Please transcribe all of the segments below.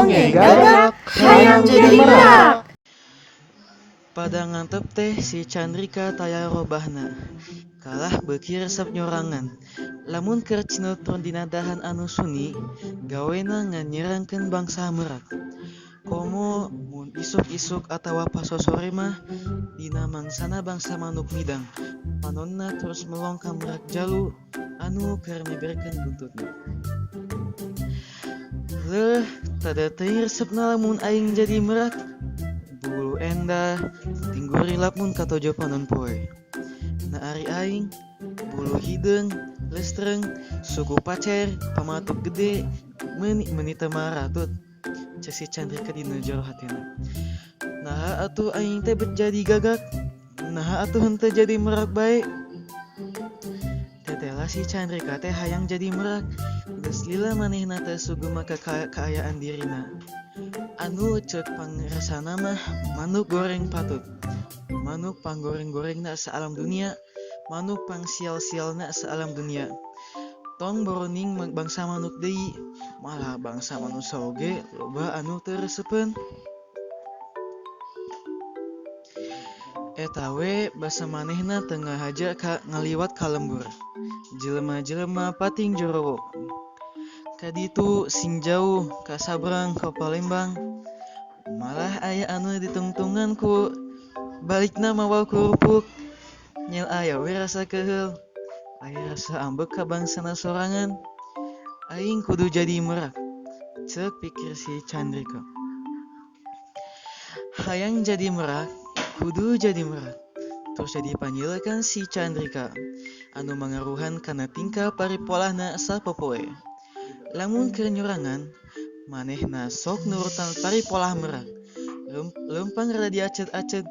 Dongeng Gagak Hayang Jadi Merak. Pada ngantep teh si Chandrika taya robahna. Kalah beuki resep nyorangan. Lamun keur sinetron dina dahan anu suni, gawena ngan nyerangkeun bangsa merak. Komo mun isuk-isuk atawa pasosore mah dina mangsana bangsa manuk midang. Panonna terus melong ka merak jalu anu keur meberkeun buntutna. Leuh, tada teuing resepna lamun aing jadi merak. Bulu endah, tingguri lap mun katojo panon poe. Na ari aing, bulu hideung, leustreng, suku pacer, pamatuk gede, meuni meuni teu maratut. Cek si Chandrika dina jero hatina. Naha atuh aing teh bet jadi gagak? Naha atuh henteu jadi merak bae? Tetela si Chandrika teh hayang jadi merak. Geus lila manehna teh sugema ka kaayaan dirina. Anu ceuk pangrasana mah manuk goreng patut. Manuk panggoreng-gorengna saalam dunia, manuk pangsial-sialna saalam dunia. Tong boroning bangsa manuk deui, malah bangsa manusa oge loba anu teu resepeun. Eta we basa manehna teu ngahaja ka ngaliwat ka lembur. Jelema-jelema pating jorowo. Ka ditu sing jauh ka sabrang ka Palembang. Malah aya anu ditungtungan ku balikna mawa kerupuk. Nyel aya we rasa keheul. Aya rasa ambek ka bangsana sorangan. Aing kudu jadi merak. Ceuk pikir si Chandrika. Hayang jadi merak, kudu jadi merak. Terus jadi panyilekan si Chandrika anu mangaruhan kana tingkah paripolahna sapopoe. Lamun keur nyorangan, manehna sok nurutan paripolah merak. Leumpang rada diacet-acet,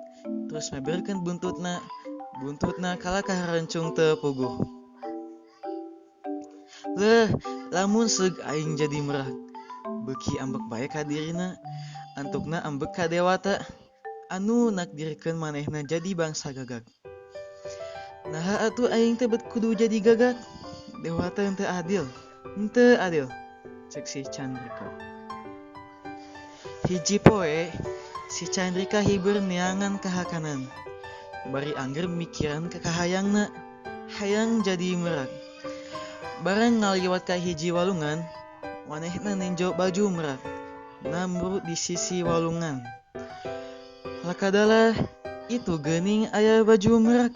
terus meberkeun buntutna. Buntutna kalakah rancung teu puguh. Leuh, lamun seug aing jadi merak. Beuki ambek bae ka dirina, antukna ambek ka dewata anu nakdirkeun manehna jadi bangsa gagak. Naha atuh aing teh bet kudu jadi gagak? Dewata henteu adil. Henteu adil. Ceuk si Chandrika. Hiji poe, si Chandrika hiber neangan kahakanan. Bari angger mikiran ka kahayangna, hayang jadi merak. Barang ngaliwat ka hiji walungan, manehna nenjo baju merak, nambru di sisi walungan. Lakadalah, itu geuning aya baju merak.